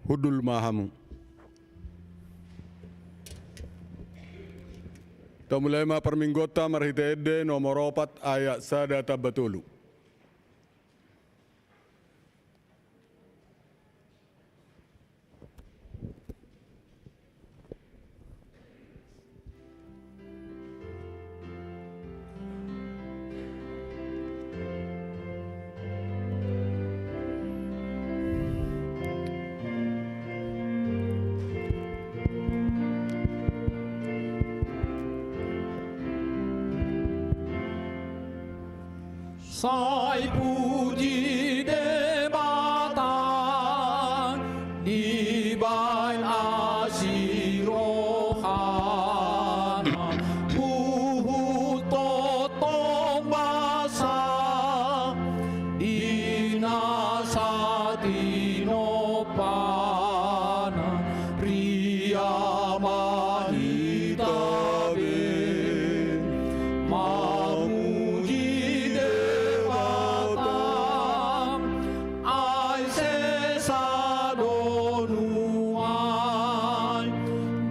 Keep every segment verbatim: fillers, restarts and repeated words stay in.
Hundul ma hamu. Tamulai ma parmingguonta marhite ende nomor opat ayat sada tamba tolu. Sai puji Debata, dibahen asi rohana, huhut tongtong basa, di na satinompana, huria ma hita be, mamuji Debata, ai sesa do nuaeng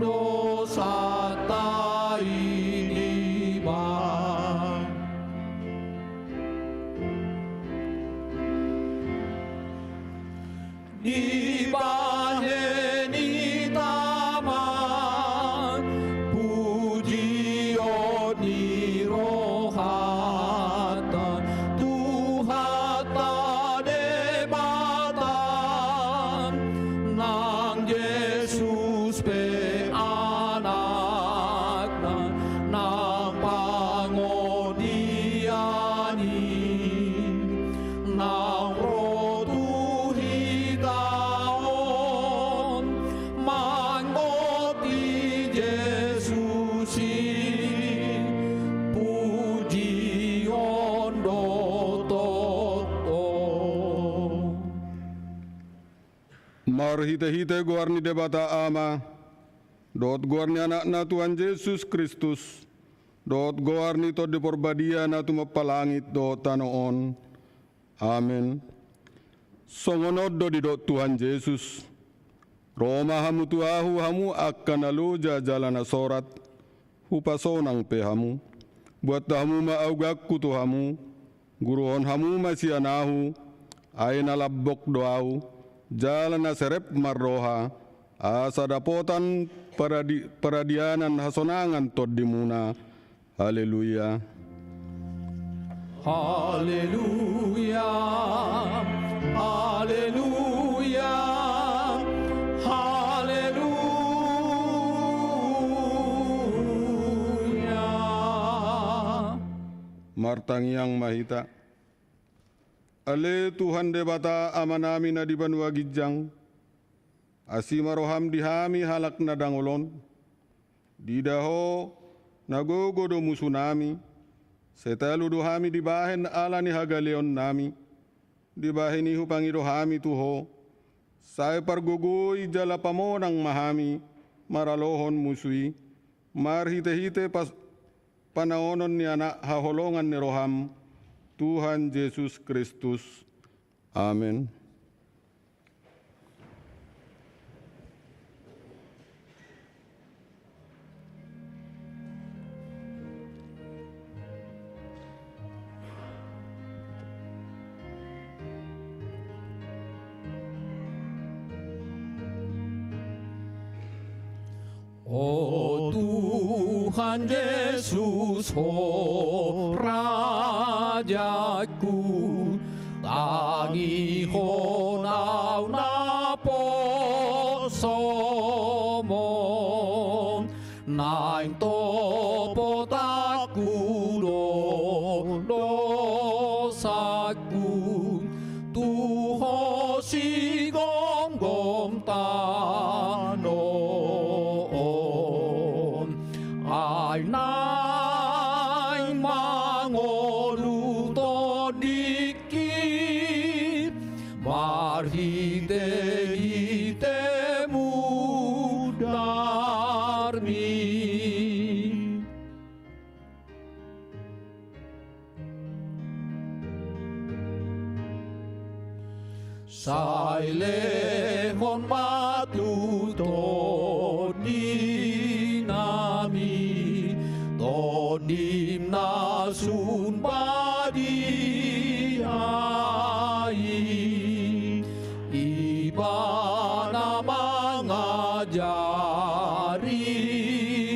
dosanta i dibahen. Dibahen hita ma pujion ni rohanta Tuhanta Debata, nang Jesus pe Anakna, nang pangondian i, naung ro tu hita on, manggohi Jesus i, pujion do tongtong. Marhitehite goar ni Debata Ama, dohot goar ni Anakna Tuhan Jesus Kristus, dohot goar ni Tondi Parbadia na tumompa langit dohot tano on. Amen. Songon on do didok Tuhan Jesus: Ro ma hamu tu Ahu, hamu angka na loja jala na sorat, Hupasonang pe hamu. Boan hamu ma auganku tu hamu, guruhon hamu ma sian Ahu, ai na lambok do Ahu, jala na serep marroha, asa dapotan paradi-, paradianan hasonangan tondimuna. Haleluya. Haleluya. Haleluya. Haleluya. Martangiang ma hita. Ale Tuhan Debata Amanami na di banua ginjang, asi ma roham di hami halak na dangol on. Diida Ho, na gogo do musunami, sai talu do hami dibahen ala ni hagaleonnami. Dibahen i hupangido hami tu Ho, sai pargogoi jala pamonang ma hami maralohon musu i, marhitehite pas-, panaonon ni Anak haholongan ni roham, Tuhan Jesus Kristus. Amen. O Tuhan Jesus, Ho rajangku, tangihon ahu naposomon, naeng topot angku do dosangku, tu Ho sigomgom tano on. Ai naeng mangolu tondingki, marhitehite mudarmi. Sai lehon ma tu Tondi nami, Tondim na sun badia i. Ibana mangajari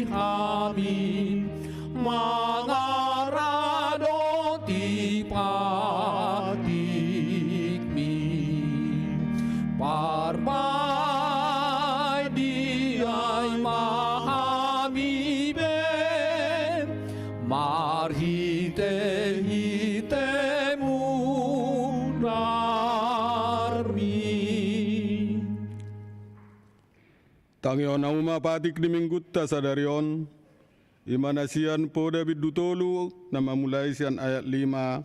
hami mangaradoti patikmi. Parbadia i ma hami be marhite-hite munarmi. Tangihon hamu ma patik ni Minggunta sadari on, i ma na sian Poda bindu tolu na mamulai sian ayat lima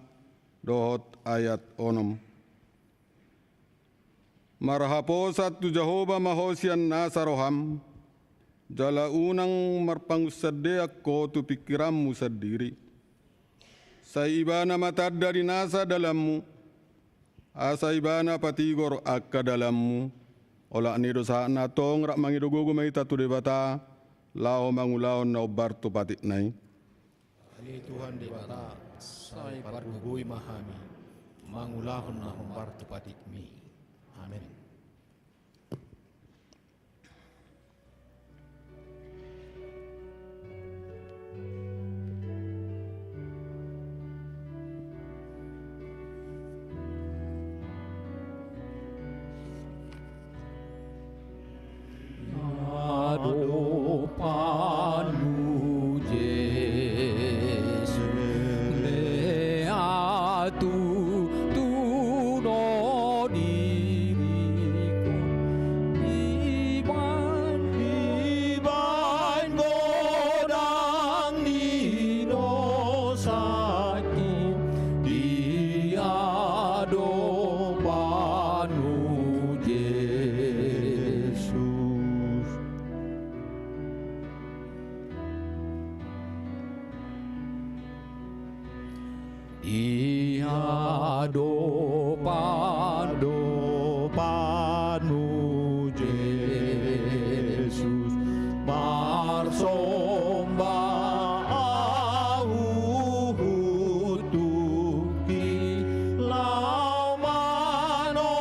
dohot ayat onom. Marhaposan tu Jahowa ma ho sian nasa roham, jala unang marpangunsandean ho tu pingkiranmu sandiri. Sai Ibana ma tanda ni nasa dalanmu, asa Ibana patigor angka dalanmu. Olat ni do sahat na tong, rap mangido gogo ma hita tu Debata, laho mangulahon na hombar tu patikna i. Ale Tuhan Debata, sai pargogoi ma hami mangulahon na hombar tu patikmi. Amen. Adopan mu Jesus, lea tu tuno diriku, dibaen, dibaen godang ni dosaku di adopan mu Jesus. Di adopan, adopan mu Jesus, marsomba ahu tu Laho manopoti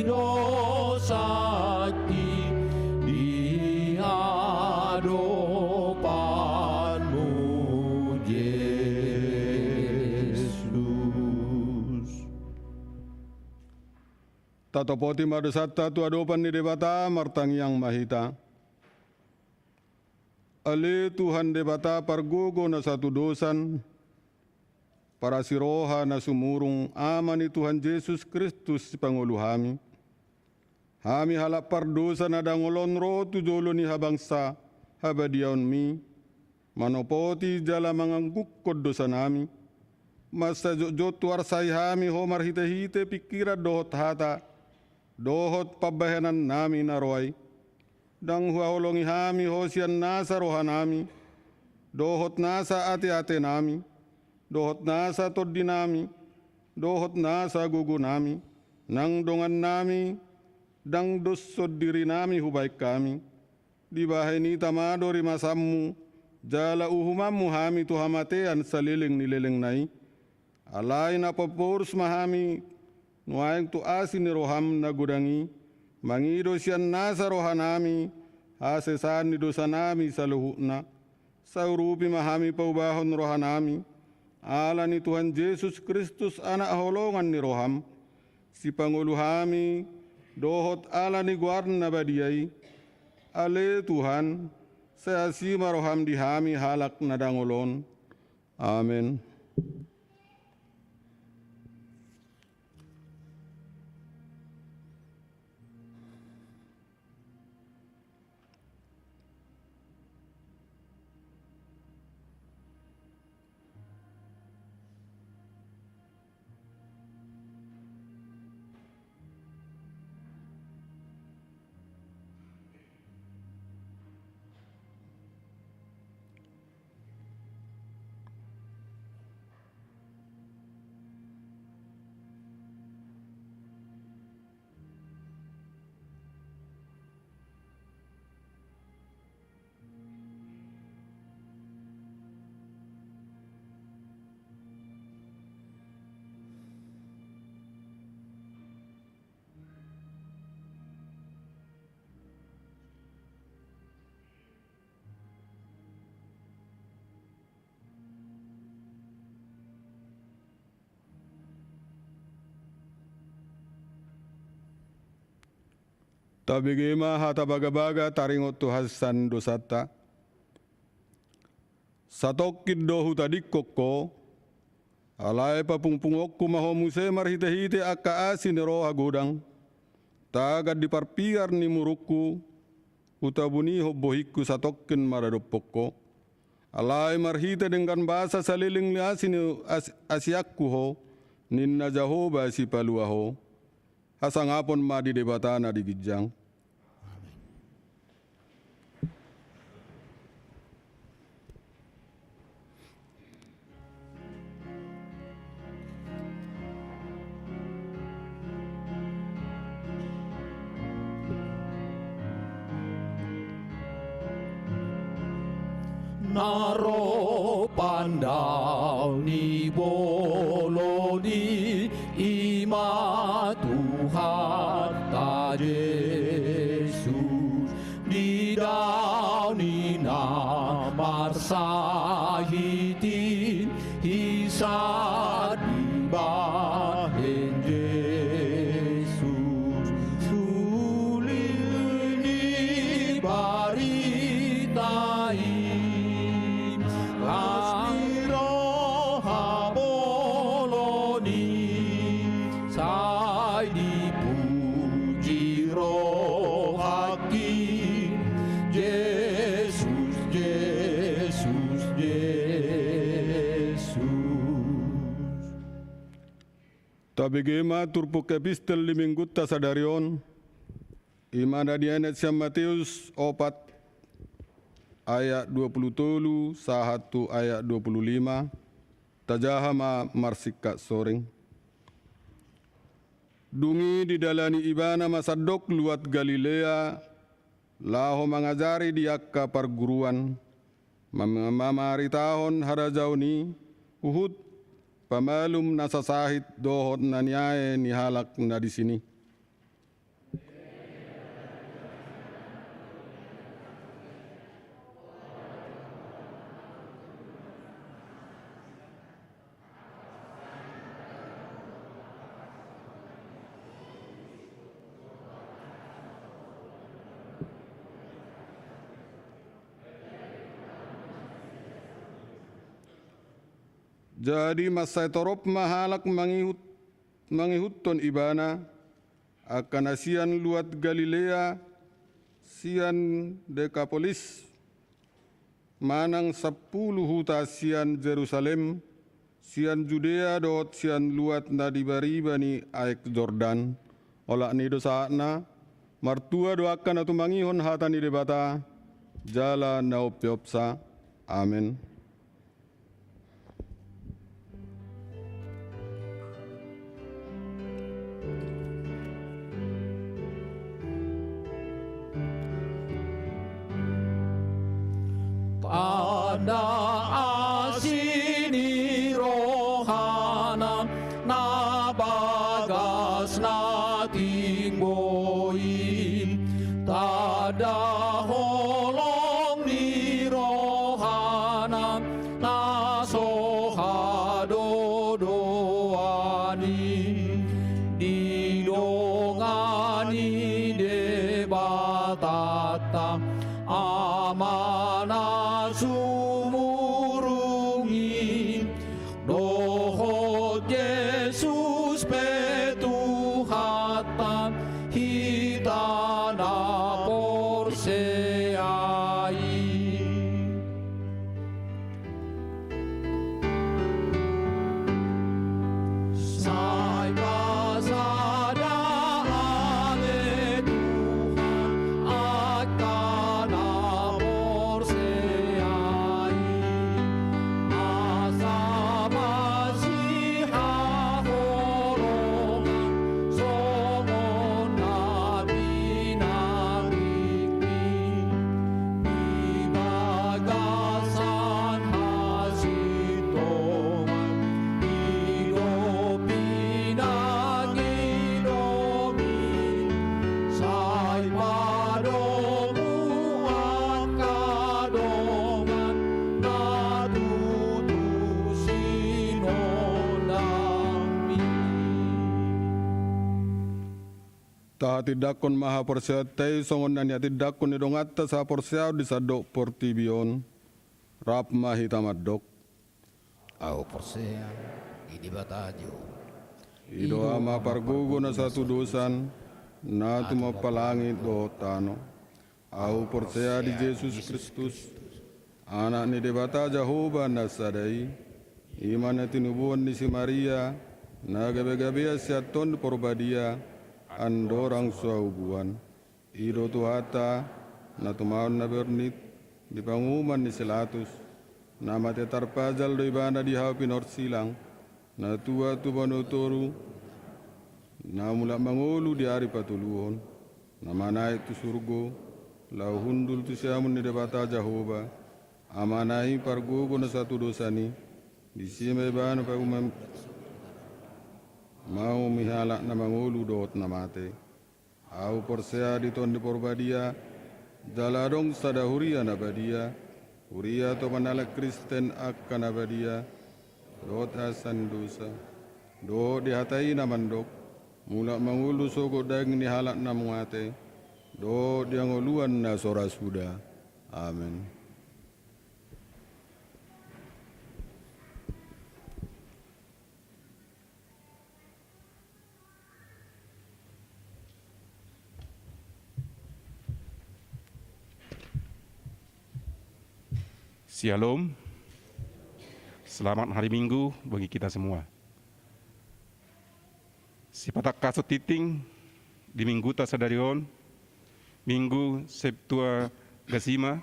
dosangki di adopanmu, Jesus. Tatopoti ma dosanta tu adopan ni Debata, martangiang ma hita. Ale Tuhan Debata pargogo na satudosan, parasiroha na sumurung, Ama ni Tuhan Jesus Kristus sipangolu hami. Hami halak pardosa na dangol on ro tu jolo ni habangsa habadiaonmi, manopoti jala manganggungkon dosanami. Mansai jotjot huarsai hami ho marhitehite pingkiran dohot hata, dohot pambahenannami na roa i. Ndang huhaholongi hami ho sian nasa rohanami, dohot nasa ateatenami, dohot nasa tondinami, dohot nasa gogonami, nang dongannami, ndang doshon dirinami hubahen hami. Dibahen hita ma do rimasanmu, jala uhumanmu hami tu hamatean saleleng ni lelengna i. Alai na pamporus ma hami nuaeng tu asi ni roham na godang i, mangido sian nasa rohanami hasesaan ni dosanami saluhutna. Sai urupi ma hami paubahon rohanami, ala ni Tuhan Jesus Kristus, Anak holongan ni roham, sipangolu hami, dohot ala ni goarna badia i. Ale Tuhan, sai asi ma roham di hami halak na dangol on. Amen. Tabege ma hata bagabaga taringot tu hasesaan dosanta. Satongkin do hutadingkon ho, alai papungpungonku ma ho muse marhitehite angka asi ni roha godang, tagan di parpiar ni murungku, hutabunihon bohingku satongkin maradophon ho. Alai marhite denggan basa saleleng ni asi ni as-, asianku ho, ninna Jahowa Sipalua ho. Hasangapon ma di Debata na di ginjang. Na ro pandal ni bolon i, i ma Tuhanta Jesus, di daon ni na marsahit i, hisa dibahen Jesus. Uli ni barita i, las ni roha bolon i, sai dipuji rohangki, Jesus, Jesus, Jesus. Tabege ma turpuk epistel di minggunta sadari on, i ma na dienet sian Mateus opat ayat dua pulu tolu sahat tu ayat dua pulu lima, tajaha ma marsingkat soring. Dung i didalani ibana ma sandok luat Galilea, laho mangajari di angka parguruan, mam-, mamaritahon harajaon i, huhut pamalum nasa sahit dohot na niae ni halak na disi i. Jadi mansai torop ma halak mangihut-, mangihuthon ibana, angka na sian luat Galilea, sian Dekapolis, manang sampulu huta sian Jerusalem, sian Judea dohot sian luat na di bariba ni aek Jordan. Olat ni i do sahatna, martua do angka na tumangihon hata ni Debata, jala na umpeopsa. Amen. Tanda asi ni rohana na bagas na timbo i, tanda holong ni rohana na so hadodoan i, didongani Debatanta Ama na sumurung i, dohot Jesus pe Tuhanta, hita na porsea i. Sai pasada ale Tuhan, angka na porsea i. Atindanghon ma haporseaonta i songon na niatindanghon ni donganta sahaporseaon di sandok portibi on. Rap ma hita mandok. Ahu porsea di Debata Jahowa. I do Ama pargogo na satudosan, na tumompa langit dohot tano. Ahu porsea di Jesus Kristus, Anak ni Debata Jahowa na sada i, i ma na tinubuan ni si Maria, na gabegabean sian Tondi Porbadia, andorang so aubuan. I do Tuhanta, na tumaon na bernit, di panguhuman ni si Latus, na mate tarpajal do ibana di hau pinorsilang, na tuat tu banua toru, na mulak mangolu di ari patoluhon, na manaek tu surgo, laho hundul tu siamun ni Debata Jahowa, Amana i pargogo na satudosan i, disi ma ibana paumum-, mauhumi halak na mangolu dohot na mate. Ahu porsea di Tondi Porbadia, jala adong sada huria na badia, huria topan halak Kristen angka na badia, dohot hasesaan ni dosa, dohot di hata i na mandok, mulak mangolu sogot daging ni halak na mate, dohot di hangoluan na so ra suda. Amen. Syalom. Selamat hari Minggu bagi kita semua. Sipatangkashon tingting di Mingguta sadari on, Minggu Septuagesima,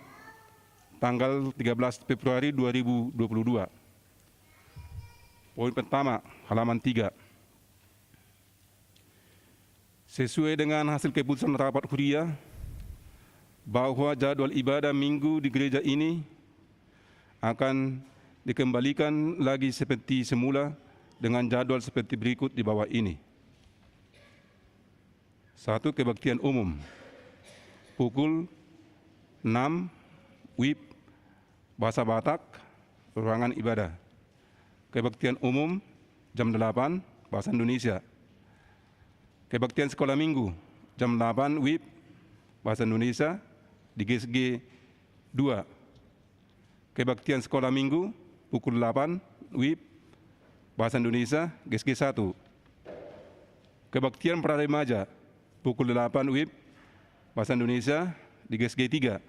tanggal tiga belas Februari dua ribu dua puluh dua. Poin pertama, halaman tiga. Sesuai dengan hasil keputusan rapat huria, bahwa jadwal ibadah Minggu di gereja ini akan dikembalikan lagi seperti semula dengan jadwal seperti berikut di bawah ini. Satu, kebaktian umum. Pukul enam WIB, bahasa Batak, ruangan ibadah. Kebaktian umum jam delapan, bahasa Indonesia. Kebaktian sekolah minggu jam delapan WIB, bahasa Indonesia, di GSG dua. Kebaktian sekolah minggu pukul delapan WIB, bahasa Indonesia, GSG satu. Kebaktian para remaja pukul delapan WIB, bahasa Indonesia, di GSG tiga.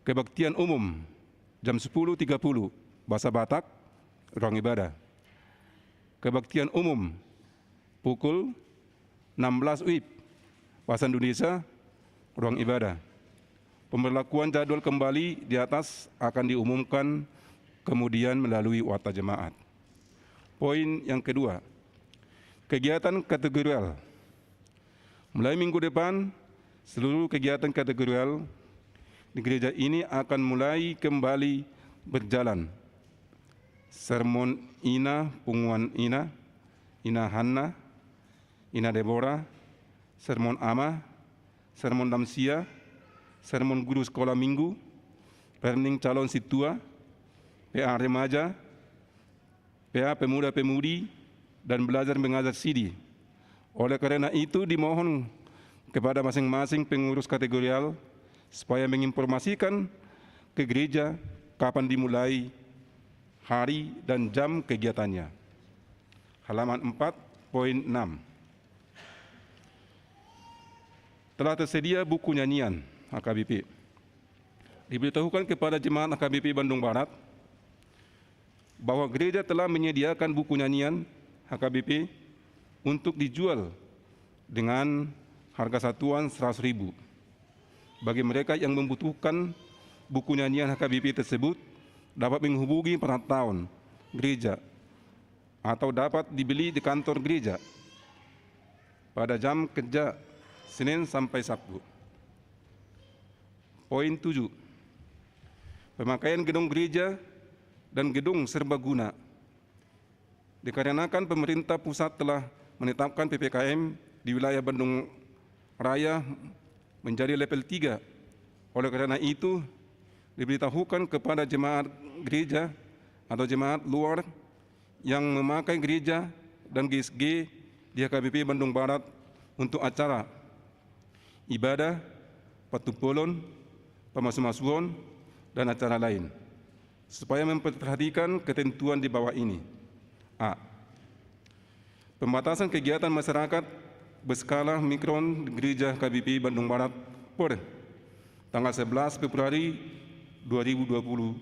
Kebaktian umum jam sepuluh tiga puluh, bahasa Batak, ruang ibadah. Kebaktian umum pukul enam belas WIB, bahasa Indonesia, ruang ibadah. Pemberlakuan jadwal kembali di atas akan diumumkan kemudian melalui warta jemaat. Poin yang kedua, kegiatan kategorial. Mulai minggu depan, seluruh kegiatan kategorial di gereja ini akan mulai kembali berjalan. Sermon Ina, Punguan Ina, Ina Hanna, Ina Debora, sermon Ama, sermon Lansia, sermon Guru Sekolah Minggu, Perning Calon Sintua, PA Remaja, PA Pemuda-Pemudi, dan Belajar Mengajar Sidi. Oleh karena itu, dimohon kepada masing-masing pengurus kategorial supaya menginformasikan ke gereja kapan dimulai hari dan jam kegiatannya. Halaman empat, poin enam. Telah tersedia buku nyanyian H K B P. Diberitahukan kepada jemaat H K B P Bandung Barat bahwa gereja telah menyediakan buku nyanyian H K B P untuk dijual dengan harga satuan seratus ribu. Bagi mereka yang membutuhkan buku nyanyian H K B P tersebut, dapat menghubungi perantauan gereja atau dapat dibeli di kantor gereja pada jam kerja Senin sampai Sabtu. Poin tujuh. Pemakaian gedung gereja dan gedung serbaguna. Dikarenakan pemerintah pusat telah menetapkan P P K M di wilayah Bandung Raya menjadi level tiga. Oleh karena itu, diberitahukan kepada jemaat gereja atau jemaat luar yang memakai gereja dan G S G di H K B P Bandung Barat untuk acara ibadah, patumpolon, pamasumasuon, dan acara lain, supaya memperhatikan ketentuan di bawah ini. A. Pembatasan kegiatan masyarakat berskala mikro di Gereja K B P Bandung Barat per tanggal sebelas Februari dua ribu dua puluh,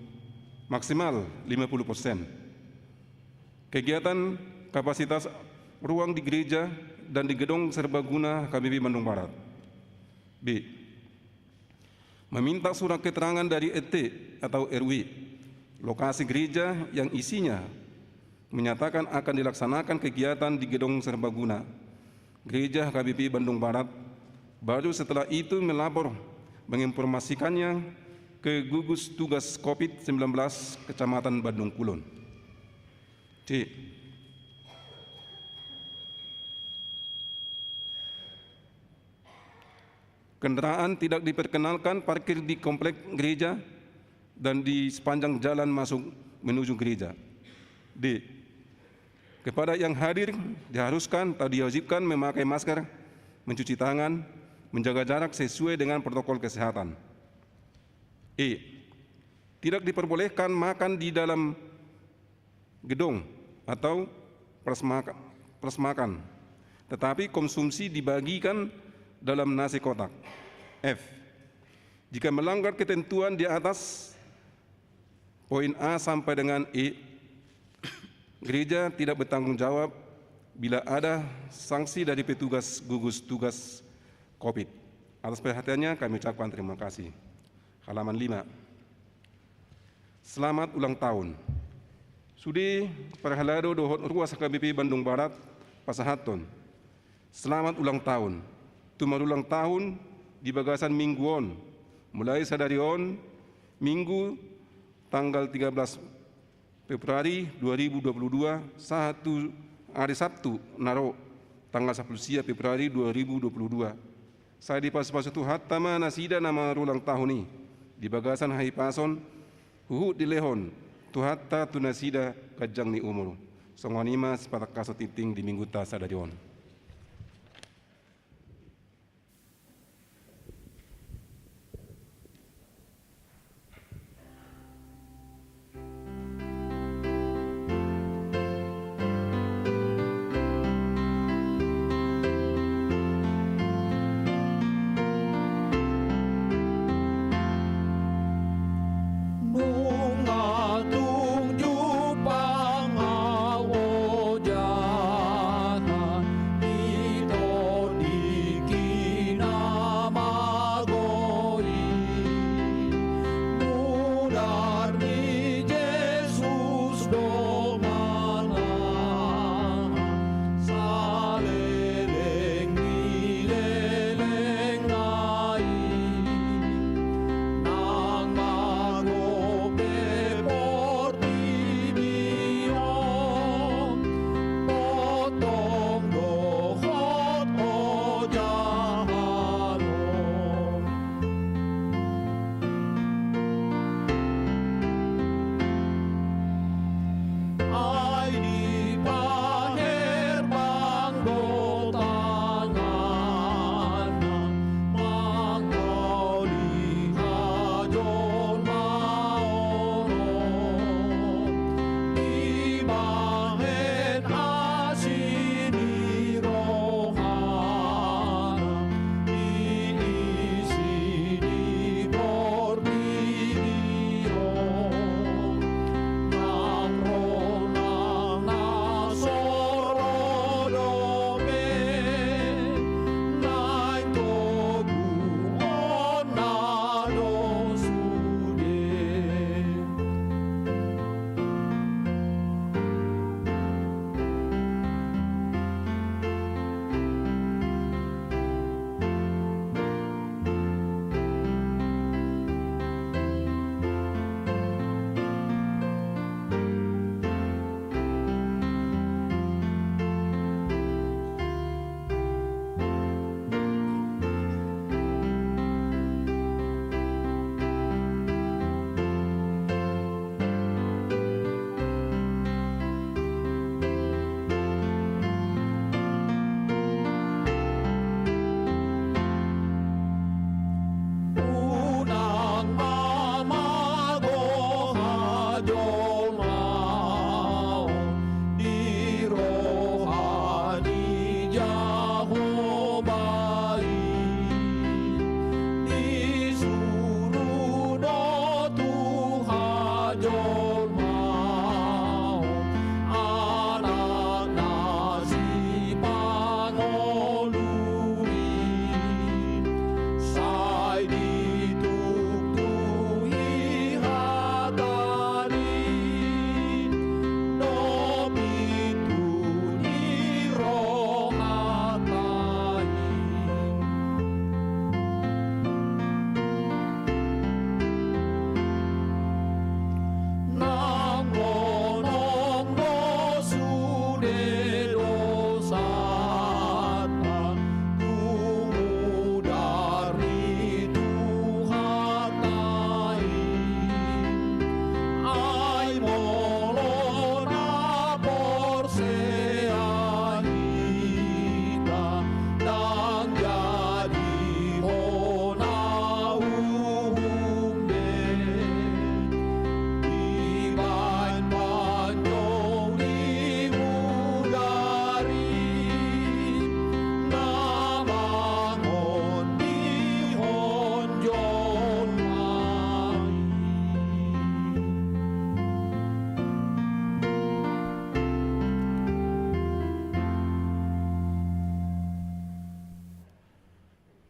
maksimal lima puluh persen. Kegiatan kapasitas ruang di gereja dan di gedung serbaguna K B P Bandung Barat. B. Meminta surat keterangan dari R T atau R W lokasi gereja yang isinya menyatakan akan dilaksanakan kegiatan di gedung serbaguna Gereja K B P Bandung Barat, baru setelah itu melapor menginformasikannya ke gugus tugas covid sembilan belas Kecamatan Bandung Kulon. C. Kendaraan tidak diperkenalkan parkir di komplek gereja dan di sepanjang jalan masuk menuju gereja. D. Kepada yang hadir diharuskan atau diwajibkan memakai masker, mencuci tangan, menjaga jarak sesuai dengan protokol kesehatan. E. Tidak diperbolehkan makan di dalam gedung atau prasmakan, prasmakan, tetapi konsumsi dibagikan dalam nasi kotak. F. Jika melanggar ketentuan di atas, poin A sampai dengan E, gereja tidak bertanggung jawab bila ada sanksi dari petugas gugus tugas covid. Atas perhatiannya kami ucapkan terima kasih. Halaman lima. Selamat ulang tahun. Sude parhalado dohot ruas H K B P Bandung Barat pasahathon selamat ulang tahun tu marulang tahun di bagasan minggu on, mulai sadari on, Minggu, tanggal tiga belas Februari dua ribu dua puluh dua, sahat tu ari Sabtu na ro, tanggal sampulu sia Februari dua ribu dua puluh dua. Sai dipasupasu Tuhanta ma nasida na marulang tahun i di bagasan hahipason, huhut dilehon Tuhanta tu nasida ganjang ni umur. Songon i ma sipatangkashon tingting di minggunta sadari on. Nunga tung jumpang au ojahan,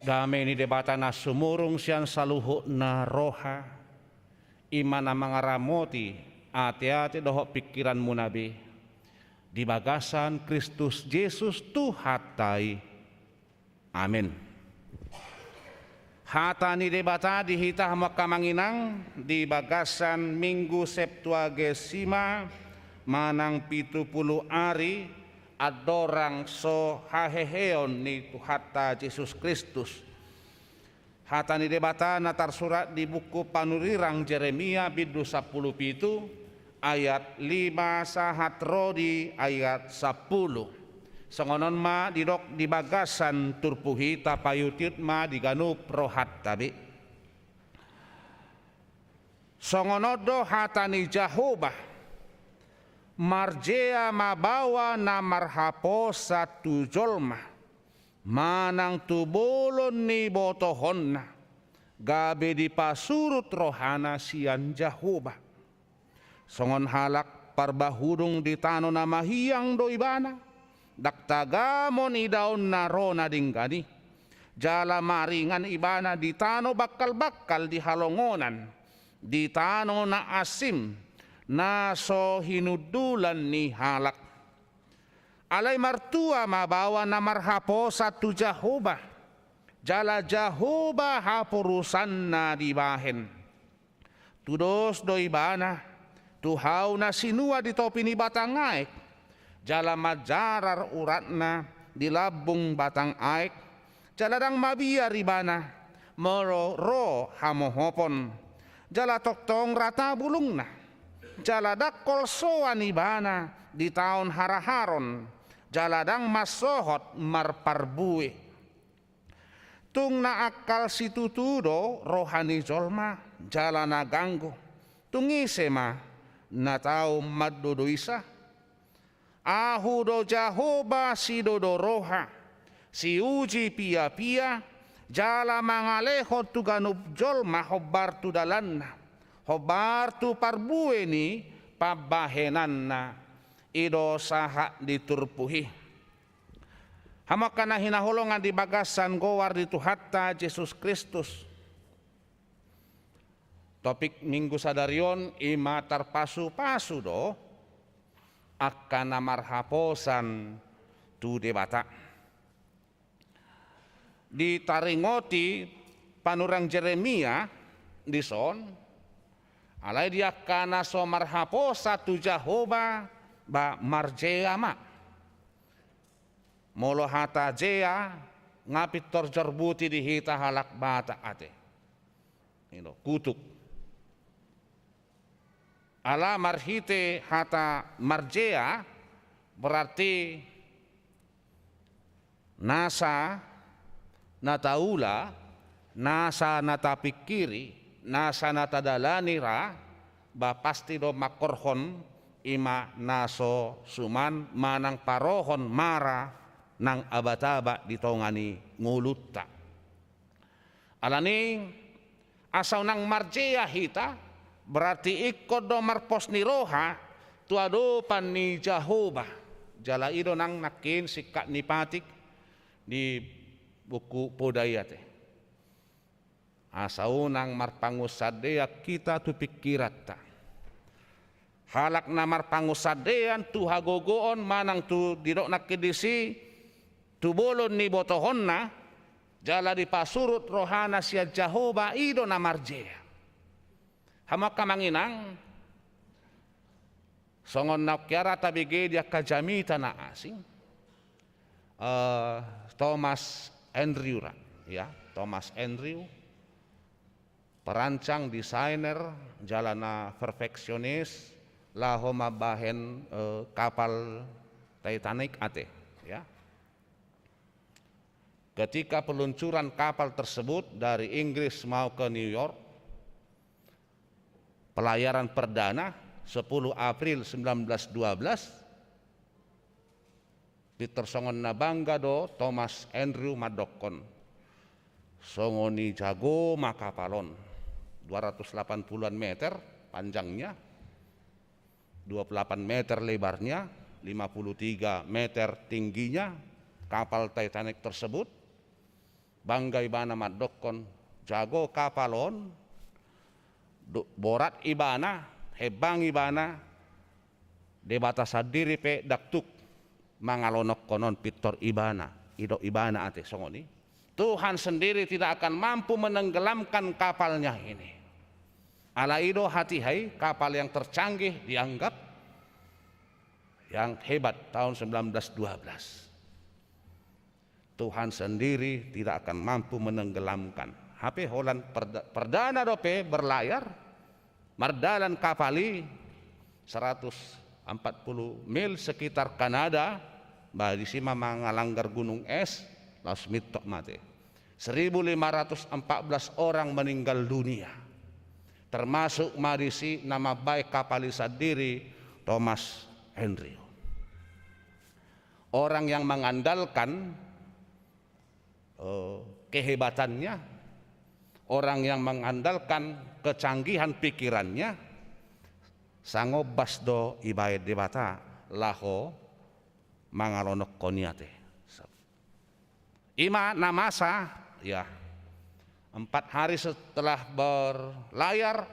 Dame ni Debata na sumurung sian saluhutna roha, i ma na mangaramoti ateate dohot pingkiranmuna be, di bagasan Kristus Jesus Tuhanta i. Amen. Hata ni Debata di hita hamu angka amang inang di bagasan Minggu Septuagesima manang pitu pulu ari andorang so haheheon ni Tuhanta Jesus Kristus. Hata ni Debata na tarsurat di buku panurirang Jeremia bindu sampulu pitu, ayat lima sahat ro di ayat sampulu. Songon on ma didok di bagasan turpuk i, tapaihutihut ma di ganup rohanta be. Songon on do hata ni Jahowa: Marjea ma baoa na marhaposan tu jolma, manang tu bolon ni botohonna, gabe dipasurut rohana sian Jahowa. Songon halak parbahudung di tano na mahiang do ibana, ndang tagamon idaonna ro na denggan i. Jala maringan ibana di tano bangkalbangkal di halongonan, di tano na asim, na so hinundulan ni halak. Alai martua ma baoa na marhaposan tu Jahowa, jala Jahowa haporusanna dibahen. Tudos do ibana tu hau na sinua di topi ni batang aek, jala manjarar uratna di lambung batang aek, jala ndang mabiar ibana molo ro hamohopon, jala tongtong rata bulungna, jala ndang holsoan ibana di taon haraharon, jala ndang mansohot marparbue. Tung na angkal situtu do roha ni jolma, jala na ganggu. Tung ise ma na tau mandodoisa? Ahu do Jahowa sidodo roha, siuji piapia, jala mangalehon tu ganup jolma hombar tu dalanna, hombar tu parbue ni pambahenanna. I do sahat ni turpuk i. Hamu angka na hinaholongan di bagasan goar ni Tuhanta Jesus Kristus. Topik Minggu sadari on i ma tarpasupasu do angka na marhaposan tu Debata. Ditaringoti panurirang Jeremia dison, alai di angka na so marhaposan tu Jahowa, ba marjea ma. Molo hata jea nga pintor jorbuti di hita halak Batak ate. I do, kutuk. Ala marhite hata marjea berarti nasa na taula, nasa na tapingkiri, nasa na tadalani ra, ba pasti do mangkorhon i ma na so suman manang parohon mara nang abat-abat di tonga ni ngolunta. Alani asa unang marjea hita, berarti ingkon do marpos ni roha tu adopan ni Jahowa. Jala i do nang nangkin singkat ni patik di buku poda i ate. Asa unang marpangunsandean hita tu pingkiranta. Halak na marpangunsandean tu hagogoon manang tu didok nangkin disi tu bolon ni botohonna, jala dipasurut rohana sian Jahowa, i do na marjea. Hamu angka amang inang, songon na hea ra tabege di angka jamita na asing, eh, Thomas Andrew ra, ya, Thomas Andrew, perancang, desainer, jala na perfeksionis, laho mambahen, eh, kapal Titanic ate, ya. Ketika peluncuran kapal tersebut dari Inggris mau ke New York, pelayaran perdana, sepuluh April sembilan belas dua belas, pintor songon na bangga do Thomas Andrew mandokkon: Songon i jago ma kapal on, dua ratus delapan puluhan meter panjangnya, dua puluh delapan meter lebarnya, lima puluh tiga meter tingginya kapal Titanic tersebut. bangga ibana mandokkon, jago kapal on, do-, borat ibana, hembang ibana, Debata sandiri pe ndang tuk mangalonokkon on, pintor ibana, didok ibana ate songon i. Tuhan sendiri tidak akan mampu menenggelamkan kapalnya ini. Alai i do hatiha i, kapal yang tercanggih dianggap yang hebat tahun sembilan belas dua belas. Tuhan sendiri tidak akan mampu menenggelamkan. Hape holan perda-, perdana dope berlayar, mardalan kapal i seratus empat puluh mil sekitar Kanada, bah, disi ma mangalanggar gunung es, laos mintor mate. Seribu lima ratus empat belas orang meninggal dunia. Termasuk ma disi na mambahen kapal i sandiri, Thomas Andrew. Orang yang mengandalkan, eh, kehebatannya, orang yang mengandalkan kecanggihan pikirannya, sangombas do dibahen Debata laho mangalonokkon i ate. I ma na masa, ya, empat hari setelah berlayar,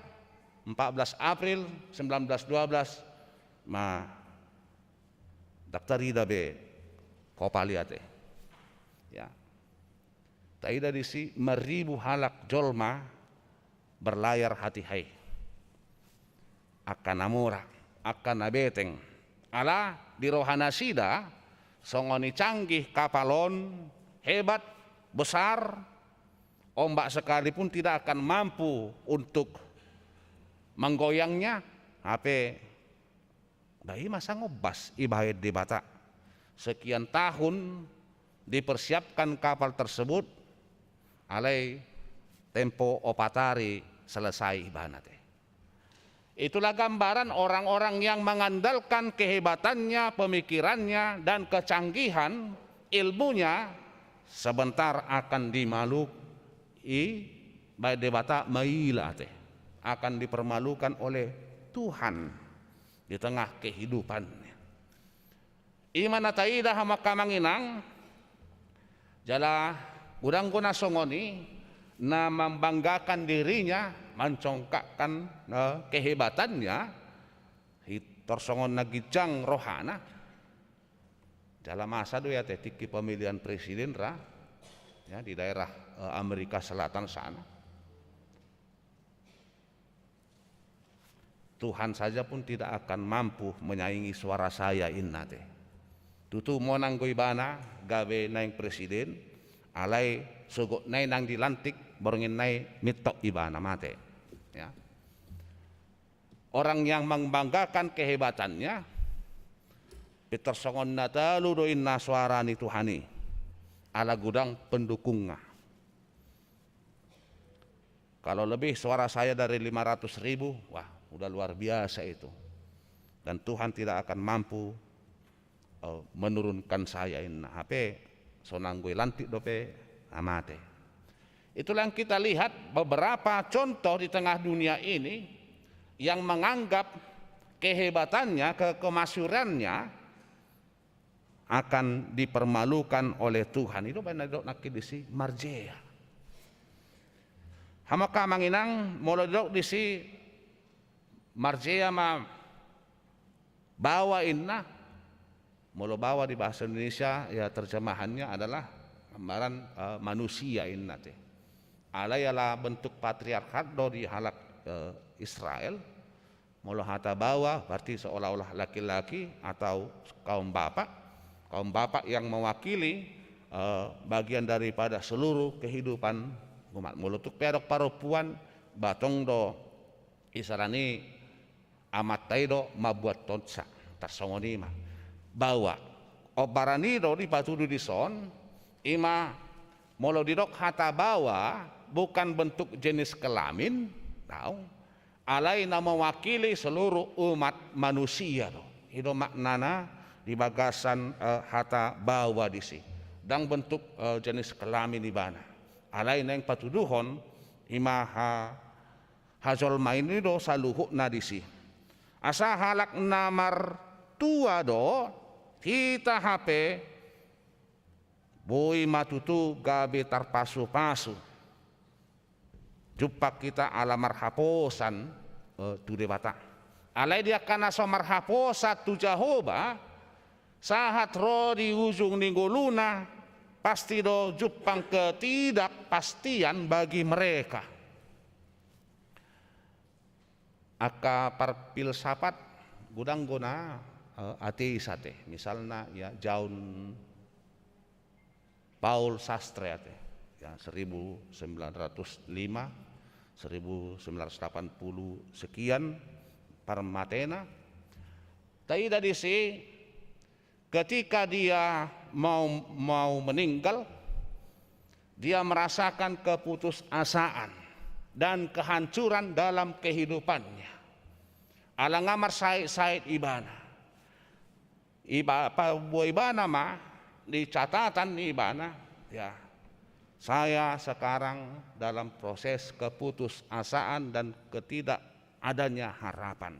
empat belas April sembilan belas dua belas, ma, ndang tarida be kapal i ate. Ya. Taida disi, meribu halak jolma berlayar hatiha i. Angka na mora, angka na beteng. Ala di roha nasida, songon i canggih kapal on, hebat, besar, ombak sekalipun tidak akan mampu untuk menggoyangnya, hape, bah, i ma sangombas dibahen Debata. Sekian tahun dipersiapkan kapal tersebut, alai tempo opat hari selesai ibana ate. Itulah gambaran orang-orang yang mengandalkan kehebatannya, pemikirannya, dan kecanggihan ilmunya, sebentar akan dimalu-, i, bahen Debata maila ate. Akan dipermalukan oleh Tuhan di tengah kehidupannya. I ma na taida, hamu angka amang inang, jala godang do na songon i, na membanggakan dirinya, mencongkakkan, eh, kehebatannya, pintor songon na ginjang rohana. Jala masa do i ate tingki pemilihan presiden ra, ya, di daerah, eh, Amerika Selatan sana. Tuhan saja pun tidak akan mampu menyaingi suara saya, inna ate. Tutu monang do ibana gabe naeng presiden, alai sogot nai nang dilantik, borngin nai mintor ibana mate. Ya. Orang yang membanggakan kehebatannya, pintor songon na talu do inna suara ni Tuhan i, ala godang pendukungnya. Kalau lebih suara saya dari lima ratus ribu, wah, udah luar biasa itu. Dan Tuhan tidak akan mampu, eh, menurunkan saya, inna. Hape so nang dilantik dope, ah, mate. Itulah yang kita lihat beberapa contoh di tengah dunia ini yang menganggap kehebatannya, ke-, kemasyhurannya, akan dipermalukan oleh Tuhan. I do baen na didok nangkin disi marjea. Hamu angka amang inang, molo didok disi marjea ma baoa, inna. Molo baoa di bahasa Indonesia, ya, terjemahannya adalah gambaran, eh, manusia, inna ate. Alai ala bentuk patriarkat do di halak, eh, Israel. Molo hata baoa, berarti seolah-olah laki-laki atau kaum bapak. Kaum bapak yang mewakili, eh, bagian daripada seluruh kehidupan umat. Molo tung pe adong parompuan, bah tong do isarani amanta i do mambuat tonsa, tarsongon i ma. Baoa. Ombaran i do dipatudu dison, i ma molo didok hata baoa, bukan bentuk jenis kelamin, daong. Alai na mewakili seluruh umat manusia do. I do maknana di bagasan, eh, hata baoa disi. Ndang bentuk, eh, jenis kelamin ibana. Alai naeng patuduhon, i ma ha-, hajolmaon i do saluhutna disi. Asa halak na martua do hita hape Boi ma tutu gabe tarpasupasu. Jumpang hita ala marhaposan, eh, tu Debata. Alai di angka na so marhaposan tu Jahowa, sahat ro di ujung ni ngoluna, pasti do jumpang ketidakpastian bagi mereka. Angka parfilsafat godang do na, eh, ateis ate. Misalna, ya, John Paul Sartre ate. Ya, seribu sembilan ratus lima, seribu sembilan ratus delapan puluh sekian parmatena. Taida disi, ketika dia mau, mau meninggal, dia merasakan keputusasaan dan kehancuran dalam kehidupannya. Ala nga marsahit-sahit ibana. Iba, paboa ibana ma di catatan ni ibana, ya, saya sekarang dalam proses keputusasaan dan ketidakadanya harapan.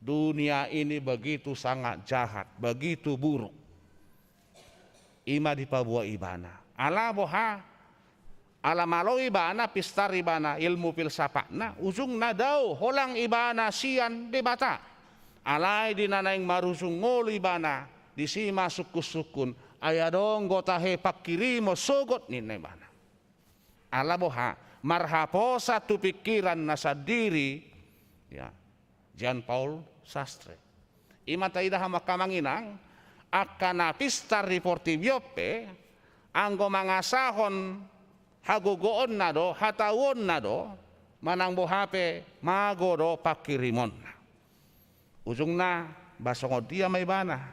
Dunia ini begitu sangat jahat, begitu buruk. I ma dipaboa ibana. Ala boha? Ala malo ibana, pistar ibana ilmu filsafatna, ujungna dao holang ibana sian Debata. Alai di na naeng marujung ngolu ibana, disi ma sungkun-sungkun, ai adong do tahe pangkirimon sogot ninna ibana. Ala boha? Marhaposan tu pingkiranna sandiri, ya, Jean Paul Sartre. I ma taida hamu angka amang inang, angka na pistar di portibi on pe, anggo mangasahon hagogoonna do, hatauonna do, manang boha pe mago do pangkirimonna. Ujungna, ba songon dia ma ibana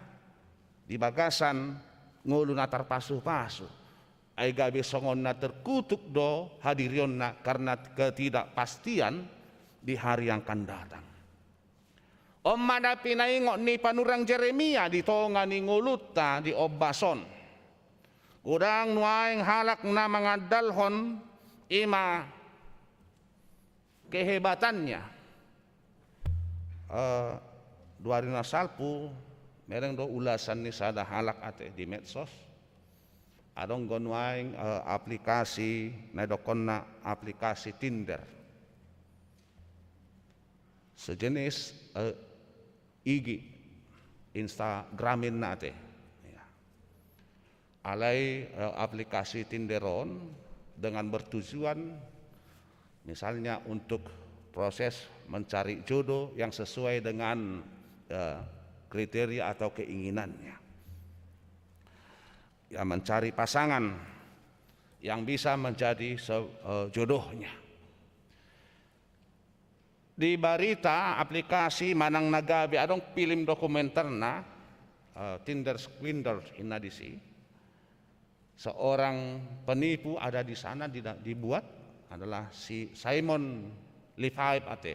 di bagasan ngolu na tarpasupasu. Ai gabe songon na terkutuk do hadirionna karena ketidakpastian di hari yang akan datang. On ma na pinaingot ni panurirang Jeremia di tonga ni ngolunta di ombas on. Godang nuaeng halak na mangandalhon i ma kehebatannya. Eh, dua ari na salpu, mereng do ulasan ni sada halak ate di medsos. Adong do nuaeng, eh, aplikasi, na didokkonna aplikasi Tinder. Sejenis, eh, I G, Instagram ninna ate. Ya. Alai, eh, aplikasi Tinder on dengan bertujuan misalnya untuk proses mencari jodoh yang sesuai dengan, eh, kriteria atau keinginannya. Ya, mencari pasangan yang bisa menjadi se-, eh, jodohnya. Di barita aplikasi manang na gabe adong film dokumenterna, eh, Tinder Swindler ninna disi. Seorang penipu ada di sana, di-, dibuat adalah si Simon Leviev ate.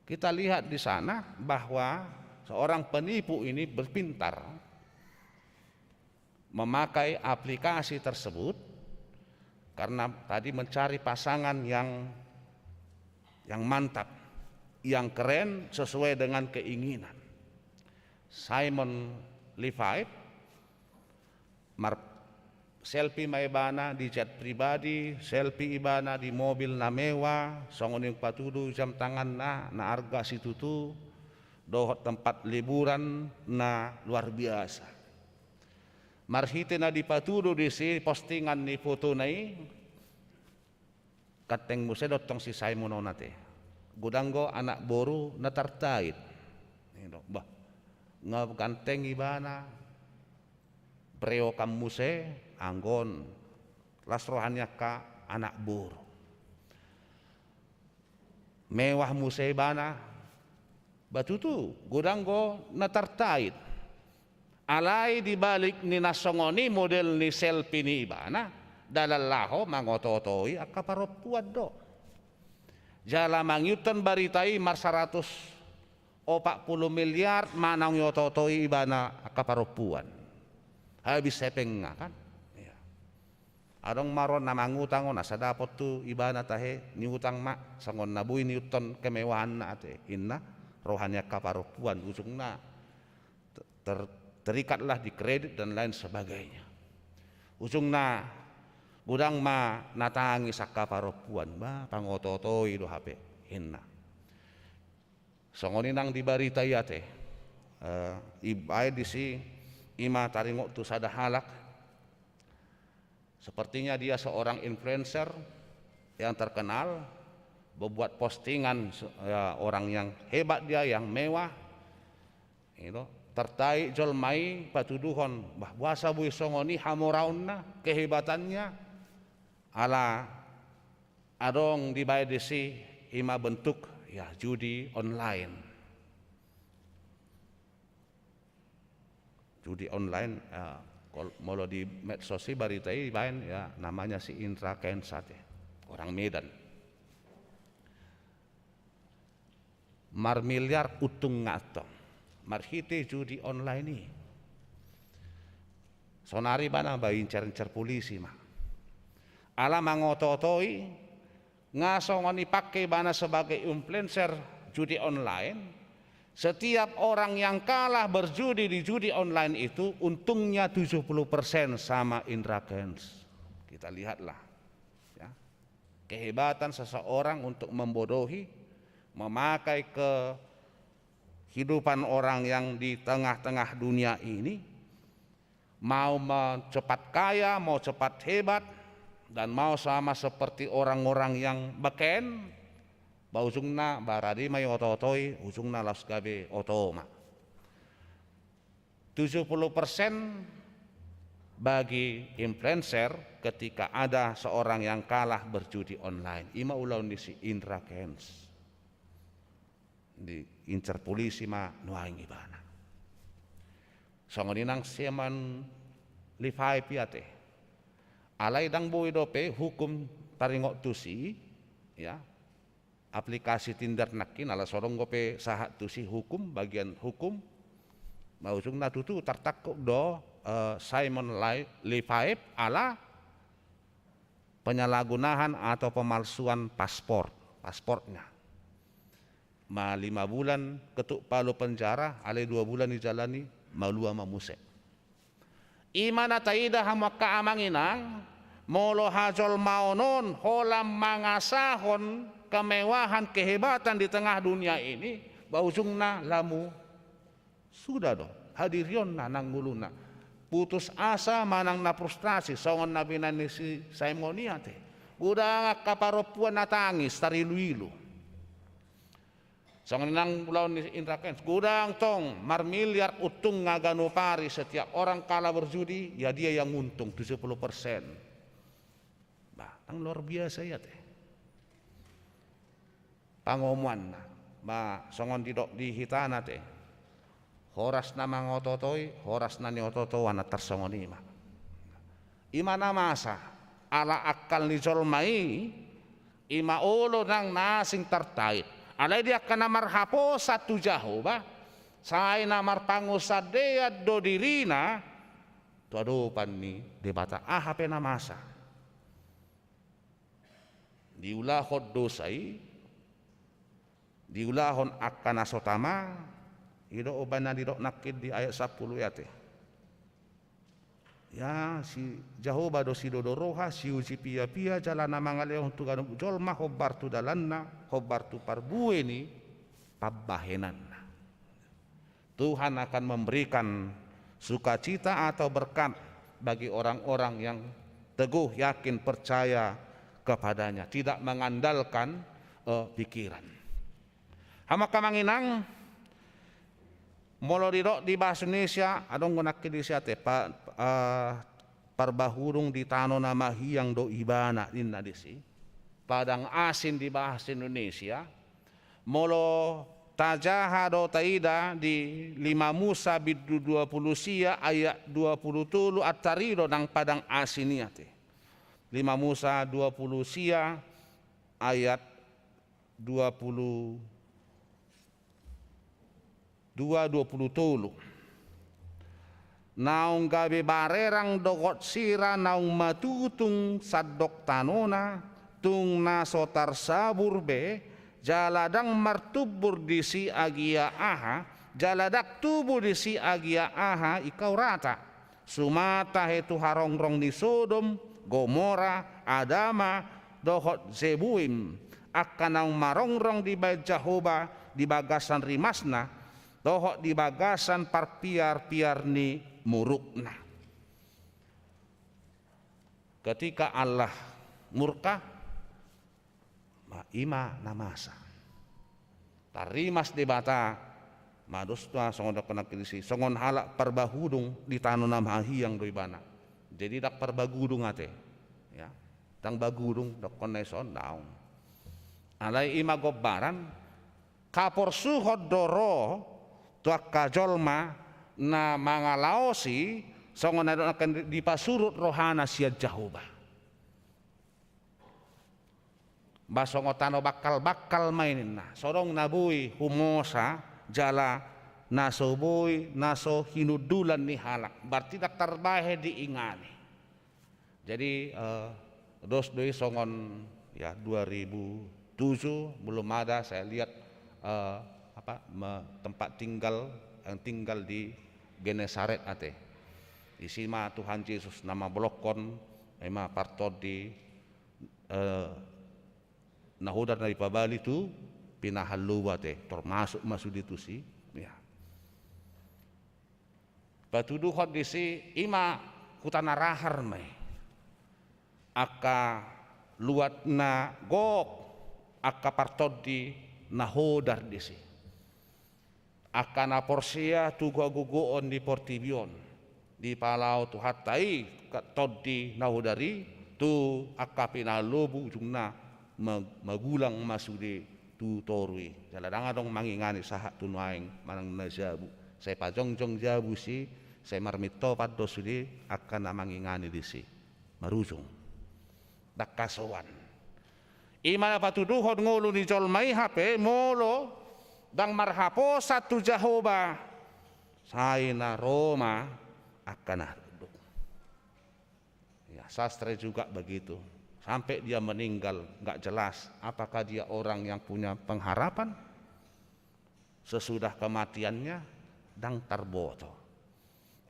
Kita lihat di sana bahwa seorang penipu ini berpintar memakai aplikasi tersebut karena tadi mencari pasangan yang, yang mantap, yang keren, sesuai dengan keinginan. Simon Leviev, mar-, selfie ma ibana di jet pribadi, selfie ibana di mobil na mewah, songon i patudu jam tanganna na arga situtu, dohot tempat liburan na luar biasa. Marhite na dipatudu disi postingan ni fotona i, ganteng muse do tong si Simon on ate. Godang do anak boru na tartait. Bah, nga ganteng ibana, brewokan muse, anggo on las roha ni angka anak boru. Mewah muse ibana, bah tutu, godang do na tartait. Alai di balik ni na songon i model ni selfie ni ibana, dalan laho mangoto-otoi angka parompuan do. Jala mangihuthon barita i marsaratus opat pulu miliar ma naung dioto-otoi ibana angka parompuan. Habis hepengna kan. Iya. Adong ma ro na mangutang on, asa dapot tu ibana tahe, niutang ma, songon na boi niuthon kemewahanna ate, ninna, roha ni angka parompuan, ujungna ter-, terikatlah di kredit dan lain sebagainya. Ujungna godang ma na tangis angka parompuan, ba, pangoto-otoi do hape, ninna. Songon i nang di barita i ate, eh, ibaen disi, ima taringot tu sada halak, sepertinya dia seorang influencer yang terkenal, membuat postingan se-, ya, orang yang hebat dia, yang mewah. Itu, tertarik jolma i patuduhon, bah, boasa boi songon i hamoraonna, kehebatannya, ala adong dibaen disi ima bentuk, ya, judi online. Judi online, ya, kol-, molo di medsos i barita i baen, ya, namanya si Indra Kents ate, orang Medan. Marmiliar untungna antong marhite judi online i. Sonari ibana ba incar-incar polisi ma. Ala mangoto-otoi, nga songon i pangke ibana sebagai influencer judi online, setiap orang yang kalah berjudi di judi online itu untungnya tujuh puluh persen sama Indra Kents. Kita lihatlah, ya, kehebatan seseorang untuk membodohi, memakai kehidupan orang yang di tengah-tengah dunia ini, mau ma-, cepat kaya, mau cepat hebat, dan mau sama seperti orang-orang yang beken, ba ujungna, ba rade ma i oto-otoi, ujungna laos gabe oto ma. Tujuh puluh persen bagi influencer ketika ada seorang yang kalah berjudi online. Ima ulaon ni si Indra Kents. Diincar polisi ma nuaeng ibana. Songon i nang Simon Leviev i ate. Alai ndang boi dope hukum taringot tusi, ya. Aplikasi Tinder nangkin, ala so adong dope sahat tusi hukum, bagian hukum. Ba ujungna tutu tartangkup do, eh, Simon Li-, Leviev ala penyalahgunaan atau pemalsuan paspor, paspornya. Ma lima bulan ketuk palu penjara, alai dua bulan dijalani, malua ma muse. Ima na taida hamu angka amang inang, molo hajolmaon on holan mangasahon kemewahan, kehebatan di tengah dunia ini, ba ujungna lamu suda do hadirionna nang ngoluna. Putus asa manang na frustrasi, songon na binaen ni si Simon i ate. Godang angka parompuan na tangis, tarilu-ilu. Songon i nang ulaon ni Indra Kents, godang tong marmiliar untungna ganup ari, setiap orang kalah berjudi, ya dia yang untung tujuh puluh persen. Bah, ndang luar biasa i ate. Pangomoanna, ba songon didok di hitana ate. Horas na mangoto-otoi, horas na nioto-otoan, tarsongon i ma. Ima na masa, ala akal ni jolma i, ima olo nang na asing tartait. Alai di angka na marhaposan tu Jahowa, sai na marpangunsandean do dirina tu adopan ni Debata, aha pe na masa. Diulahon dosa i, diulahon angka na so tama, i do umbahen na didok nangkin di ayat sampulu i ate. Ya, si Jahowa do sidodo roha, siuji piapia, jala na mangalehon tu ganup jolma hombar tu dalanna, hombar tu parbue ni pambahenanna. Tuhan akan memberikan sukacita atau berkat bagi orang-orang yang teguh, yakin, percaya kepada-Nya, tidak mengandalkan, eh, pikiran. Hamu angka amang inang, molo didok di bahasa Indonesia, adong do nangkin disi ate, pa-, eh, parbahulung di tano na mahiang do ibana, ninna disi. Padang asin di bahasa Indonesia. Molo tajaha do taida di lima Musa bindu dua pulu sia ayat dua pulu tolu, antari do nang padang asin i ate. Lima Musa dua pulu sia ayat dua pulu dua, dua pulu tolu. Naung gabe barerang dohot sira naung matutung sandok tanona, tung na so tarsabur be, jala ndang martumbur disi agia aha, Jala ndang tubu disi agia aha ingkau rata, suman tahe tu harongrong ni Sodom, Gomora, Adama, dohot Zeboim, angka naung marongrong dibahen Jahowa di bagasan rimasna, dohot di bagasan parpiarpiar ni murukna. Ketika Allah murka, ma, i ma na masa. Tarrimas Debata, ma dos na songon dohonon ni si, songon halak parbagudung di tano na mahiang do ibana. Jadi ndang parbagudung ate. Ya. Ndang bagudung, dohonon na i son, daong. Alai i ma gombaran, haporsuhon do ro tu angka jolma na mangalaosi, songon na didok, dipasurut rohana sian Jahowa. Ba songon tano bangkalbangkal ma i ninna, so adong na boi humosa jala na so boi, na so hinundulan ni halak, berarti ndang tarbahen diingani. Jadi, eh, dos do i songon, ya, dua ribu tujuh belum ada saya lihat, eh, apa, me-, tempat tinggal yang tinggal di Genesaret ate. Disi ma Tuhan Jesus na mambolongkon, i ma partondi, eh, nahodar na dipabali tu pinahan lobu ate, termasuk ma sude tusi. Ya. Patuduhon disi, i ma huta na rahar ma i. Angka luat na gok, angka partondi na hodar disi. Angka na porsea tu hagogoon ni portibi on, dipalao Tuhanta i angka tondi na hodar i tu angka pinahan lobu, ujungna ma-, magulang ma sude tu toru i. Jala ndang adong mangingani sahat tu nuaeng manang na jabu. Sai pajongjong jabu disi, sai marmintopan do sude angka na mangingani disi. Marujung. Ndang hasoan. I ma na patuduhon ngolu ni jolma i hape molo ndang marhaposan tu Jahowa, sai na ro ma angka na runduk. Ya, sastra juga begitu. Sampai dia meninggal, nggak jelas apakah dia orang yang punya pengharapan sesudah kematiannya, ndang tarboto.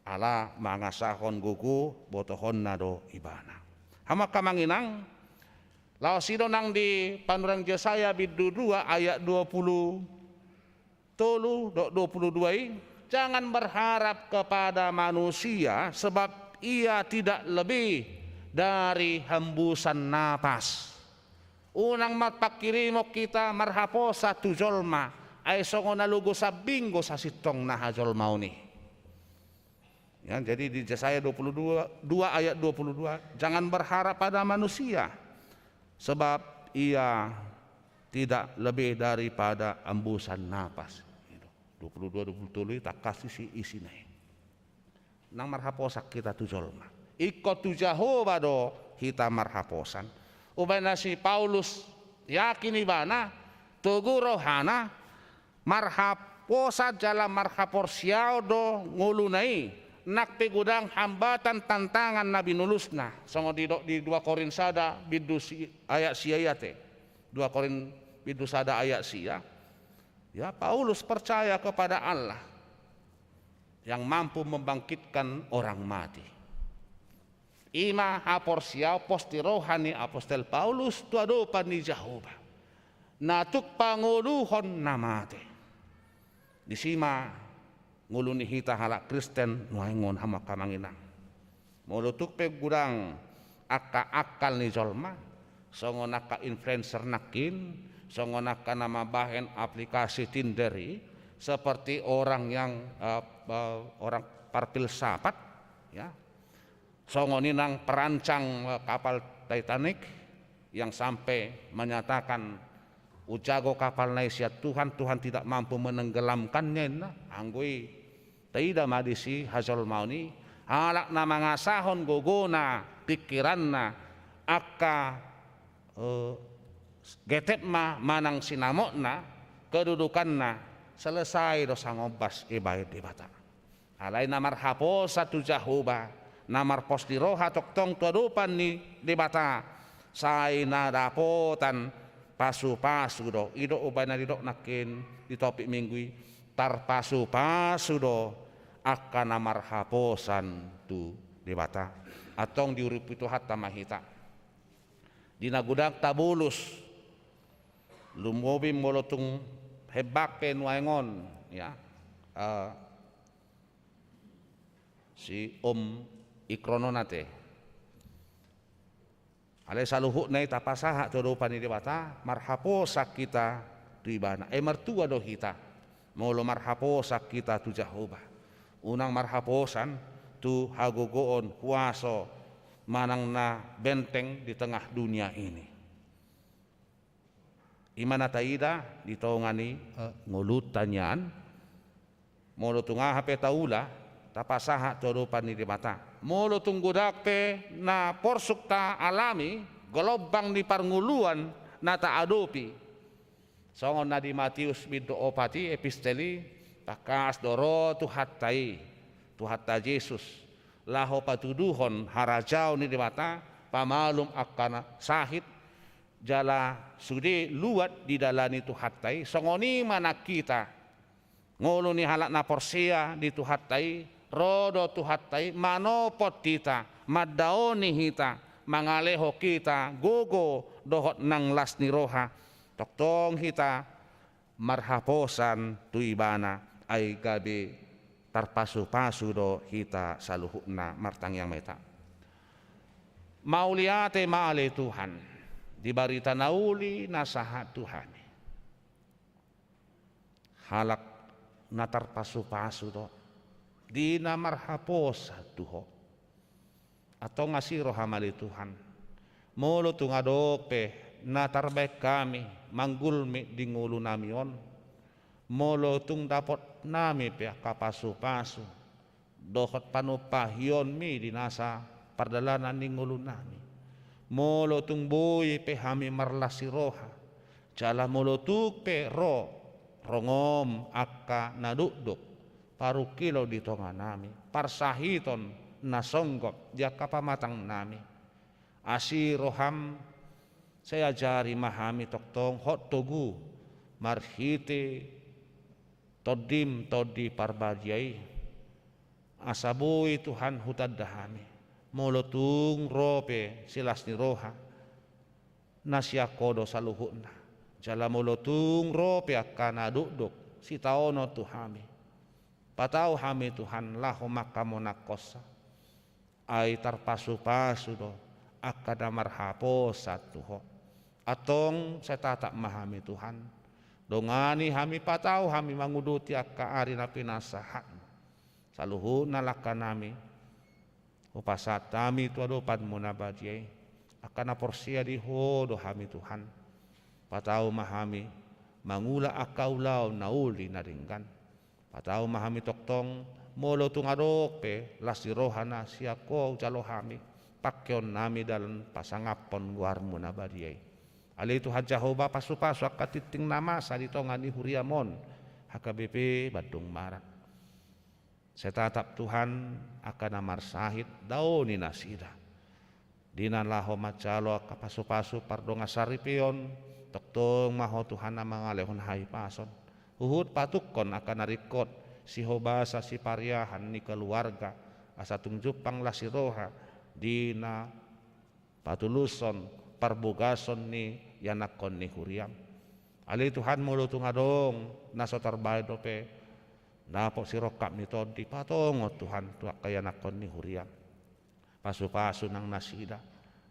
Ala mangasahon gogo, botohonna do ibana. Hamu angka amang inang, laos i do nang di panurirang Jesaya bindu dua ayat dua puluh tolu dohot dua puluh dua i, jangan berharap kepada manusia, sebab ia tidak lebih dari hembusan napas. Unang marpanghirimon hita marhaposan tu jolma, ai songon na logo sambing do sasintongna hajolmaon i. Ya, jadi di Jesaya dua puluh dua, dua ayat dua puluh dua, jangan berharap pada manusia, sebab ia tidak lebih daripada hembusan napas. Dua puluh dua, dua puluh tolu i tangkas isi, isina i. Nang marhaposan hita tu jolma. Ingkon tu Jahowa do hita marhaposan. Umbahen na si Paulus yakin ibana, togu rohana, marhaposan jala marhaporseaon do ngoluna i, nang pe godang hambatan tantangan na binulusna. Songon didok di dua Korint sada bindu si-, ayat sia i ate. Dua Korint bindu sada ayat sia. Ya, Paulus percaya kepada Allah yang mampu membangkitkan orang mati. I ma haporseaon, posti roha ni apostel Paulus tu adopan ni Jahowa, na tuk pangoluhon na mate. Disi ma ngolu ni hita halak Kristen nuaeng on, hamu angka amang inang. Molo tung pe godang angka akal ni jolma, songon angka influencer nangkin, songon angka na mambahen aplikasi Tinder i, seperti orang yang, eh, eh, orang parfilsafat, ya. Songon i nang perancang, eh, kapal Titanic yang sampai menyatakan, "Hujago kapalna i sian Tuhan, Tuhan tidak mampu menenggelamkannya," inna. Anggo i, taida ma disi hajolmaon i, halak na mangasahon gogona, pingkiranna, angka, eh, getepna manang sinamotna, kedudukanna, selesai do sangombas dibahen Debata. Alai na marhaposan tu Jahowa, na marpos ni roha tongtong tu adopan ni Debata, sai na dapotan pasupasu do. I do umbahen na didok nangkin di topik minggu i, tarpasupasu do angka na marhaposan tu Debata. Antong diurupi Tuhanta ma hita. Di na godangta bolus, lumobi molo tung hembak pe nuaeng on, ya. Eh, si Om Ikronon ate. Alai saluhutna i tapasahat tu adopan ni Debata, marhaposan hita tu Ibana. Ai martua do hita molo marhaposan hita tu Jahowa. Unang marhaposan tu hagogoon, huaso manang na benteng di tengah dunia ini. I ma na taida di tonga ni, eh, ngolunta nian. Molo tung aha pe taula, tapasahat tu adopan ni Debata. Molo tung godang pe na porsuk taalami, gelombang ni parngoluan na taadopi, songon na di Matius bindu opat i, epistel i, tangkas do ro Tuhanta i, Tuhanta Jesus, laho patuduhon harajaon ni Debata, pamalum angka na sahit, jala sude luat didalani Tuhanta i. Songon i ma nang hita, ngolu ni halak na porsea di Tuhanta i, ro do Tuhanta i manopot hita, mandaoni hita, mangalehon hita gogo dohot nang las ni roha. Tongtong hita marhaposan tu Ibana, ai gabe tarpasupasu do hita saluhutna. Martangiang ma hita. Mauliate ma ale Tuhan, di barita na uli na sahat tu hami. Halak na tarpasupasu do, di na marhaposan tu Ho. Antong asi roham ale Tuhan, molo tung adong pe na tarbaen hami manggulmit di ngolunami on, molo tung dapot nami pe angka pasupasu dohot panumpahionmi di nasa pardalanan ni ngolunami, molo tung boi pe hami marlas ni roha, jala molo tung pe ro rongom angka na dokdok parungkilon di tonganami, parsahiton na songgop di angka pamatangnami, asi roham, sai ajari ma hami tongtong hot togu marhite Tondim, Tondi Parbadia i, asa boi Tuhan hutanda hami, molo tung ro pe silas ni roha na sian Ho do saluhutna, jala molo tung ro pe angka na dokdok sitaonon tu hami, patau hami Tuhan laho mangkamonangkonsa, ai tarpasupasu do angka na marhaposan tu Ho. Antong sai tatap ma hami Tuhan, dongani hami, patau hami manguduti angka ari na pinasahatmu. Saluhutna langkanami hupasahat hami tu adopanmu na badia i, angka na porsea di Ho do hami Tuhan. Patau ma hami mangula angka ulaon na uli na denggan. Patau ma hami tongtong, molo tung adong pe las ni roha na sian Ho hujalo hami, pangkeonnami dalan pasangaphon goarmu na badia i. Ale Tuhan Jahowa, pasupasu angka tingting na masa di tonga ni huriam on, H K B P Bandung Barat. Sai tatap Tuhan angka na marsahit, daoni nasida. Di na laho manjalo angka pasupasu pardongan saripeon, tongtong ma Ho Tuhan na mangalehon hahipason. Huhut patukkon angka na ringkot, sihobasa sipariahan ni keluarga, asa tung jumpang las ni roha di na patulushon parbogason ni ianakhon ni huriam. Ale Tuhan, molo tung adong na so tarbaen dope dapot sirongkap ni tondi, patongon Tuhan tu angka ianakhon ni huriam. Pasupasu nang nasida,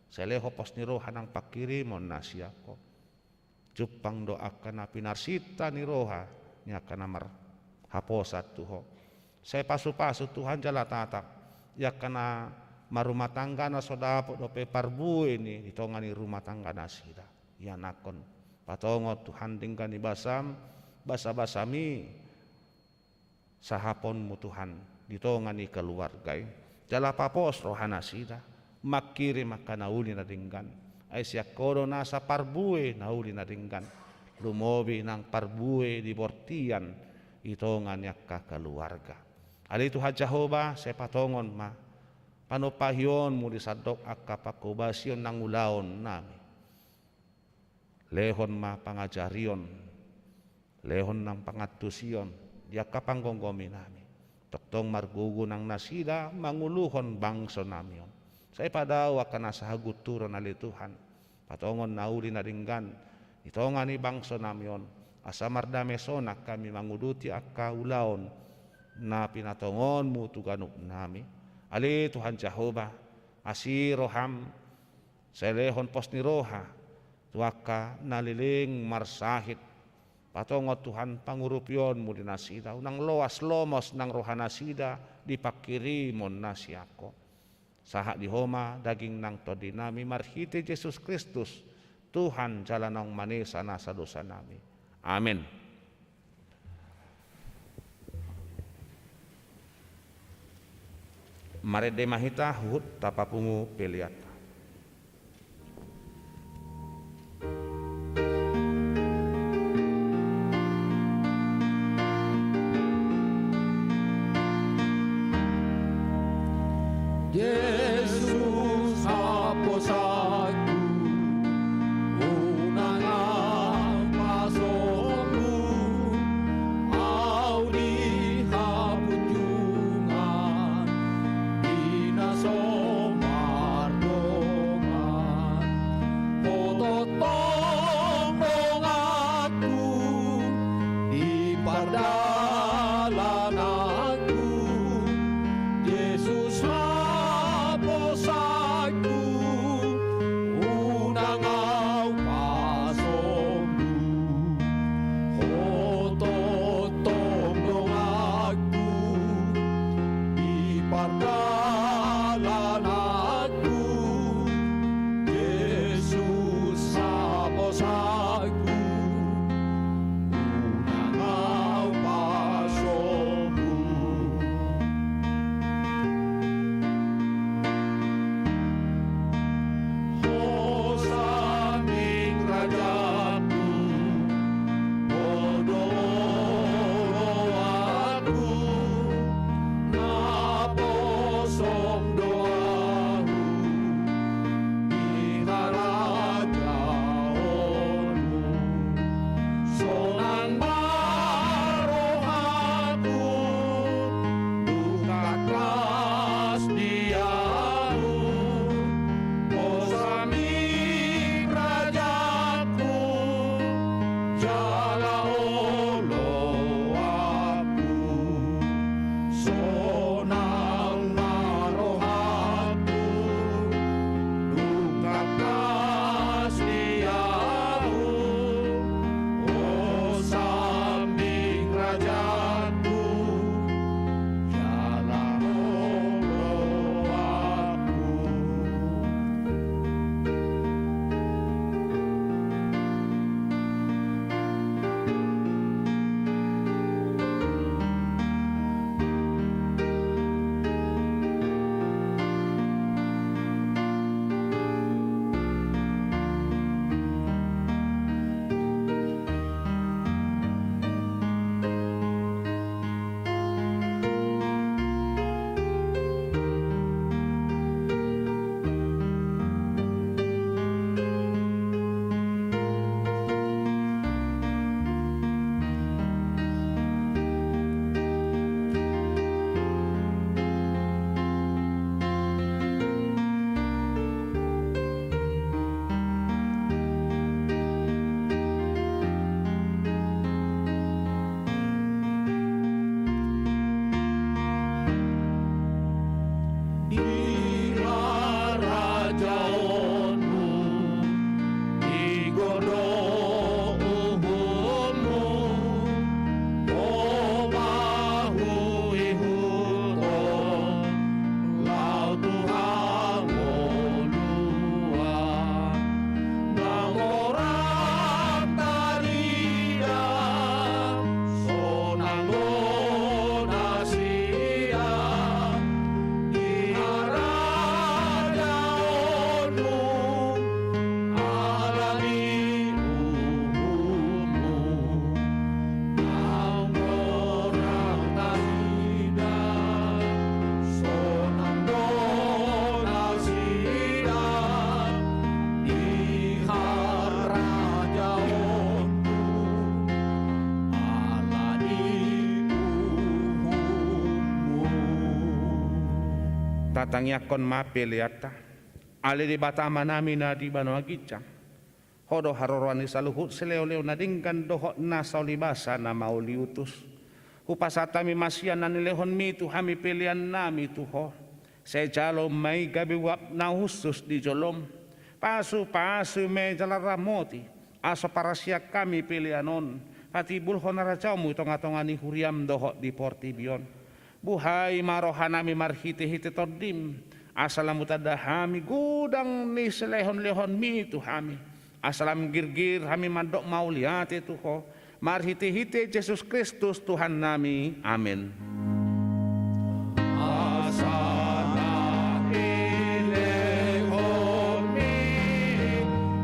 sai lehon pos ni roha nang pangkirimon na sian Ho. Jumpang do angka na pinarsinta ni roha ni angka na marhaposan tu Ho. Sai pasupasu Tuhan jala tatap di angka na marrumah tangga na so dapot dope parbue ni di tonga ni rumah tangga nasida. Ianakhon, patongon Tuhan denggan ni basam, basabasami, sahaponmu Tuhan di tonga ni keluarga i. Jala papos roha nasida mangkirim angka na uli na denggan. Ai sian Ho do nasa parbue na uli na denggan, lumobi nang parbue di bortian di tonga ni angka keluarga. Ale Tuhan Jahowa, sai patongon ma panumpahionmu di sandok angka panghobasion nang ulaonnami. Lehon ma pangajarion, lehon nang pangantusion, di angka panggomgomi nami. Tongtong margogo nang nasida manguluhon bangso nami on. Sai padao angka na sahagunturon ale Tuhan. Patongon na uli na denggan di tonga ni bangso nami on, asa mardame sonang hami manguduti angka ulaon na pinatongonmu tu ganup nami. Ale Tuhan Jahowa, asi roham, sai lehon pos ni roha tu angka na leleng marsahit. Patongon Tuhan pangurupionmu di nasida, unang loas lomos nang roha nasida di panghirimon na sian Ho. Sahat di Ho ma daging nang tondi nami marhite Jesus Kristus, Tuhan jala naung manesa nasa dosa nami. Amen. Marende ma hita huhut tapapungu peleanta. Jesus haposanku, unang ahu pasombu, ahu di hapunjungan, di na so mardongan. Ho tongtong donganku, di pardalananku, Jesus haposanku, unang ahu pasombu. Ho tongtong donganku, di pardalananku, Jesus haposanku, unang ahu pasombu. Hosanna rajaku, Ho do oloanku, naposom do ahu di harajaonmu. Sonang ma rohaku, dung tangkas di ahu, Ho sambing rajaku, jala oloanku. Tatangiangkon ma peleanta. Ale Debata Amanami na di banua ginjang, Ho do haroroan ni saluhut silehonlehon na denggan dohot na saulibasa na mauliutus. Hupasahat hami ma sian na nilehonMi tu hami peleannami tu Ho. Sai jalo ma i gabe uap na hushus di joloM. Pasupasu ma i jala ramoti, asa parasian hami pelean on patimbulhon harajaonMu di tongatonga ni huriaM dohot di portibi on. Buhai ma rohanami marhitehite TondiM, asa lam hutanda hami godang ni silehonlehonMi tu hami, asa lam girgir hami mandok mauliate tu Ho, marhitehite Jesus Kristus Tuhannami. Amen. Asa na nilehonMi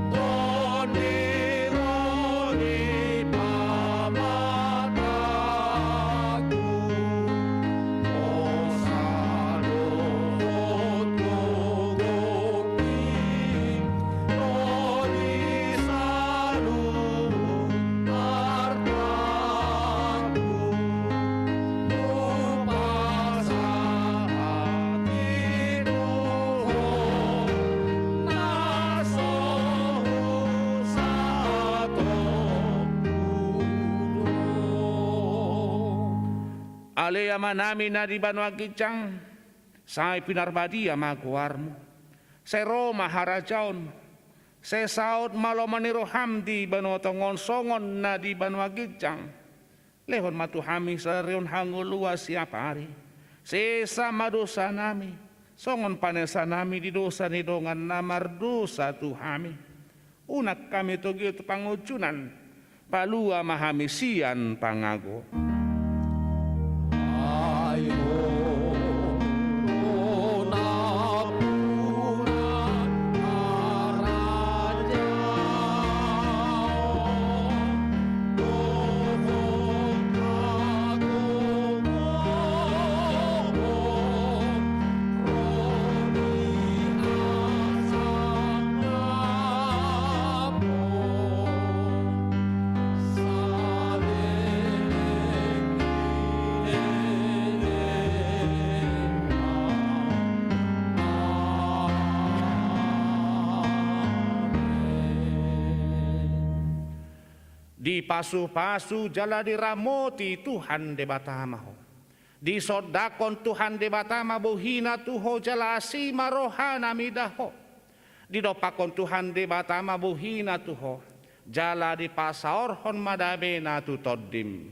Tondi ro di pamatangku, hosa dohot gogongki, ro di saluhut artangku, hupasahat i tu Ho na so husatongku. Ale Amanami na di banua ginjang, sai pinarbadia ma goarMu. Sai ro ma harajaonMu. Sai saut ma lomo ni rohaM di banua tonga on songon na di banua ginjang. Lehon ma tu hami sadari on hangoluan siapari. Sesa ma dosanami, songon panesanami di dosa ni dongan na mardosa tu hami. Unang hami togihon tu pangunjunan, palua ma hami sian pangago. Ai Ho do nampuna harajaon, dohot hagogoon, ro di hasangapon saleleng ni lelengna. Amen. Dipasupasu jala diramoti Tuhan Debata ma ho. Disondangkon Tuhan Debata ma bohiNa tu ho jala asi ma rohaNa mida ho. Didompakkon Tuhan Debata ma bohiNa tu ho, jala dipasaorhon ma dameNa tu tondim.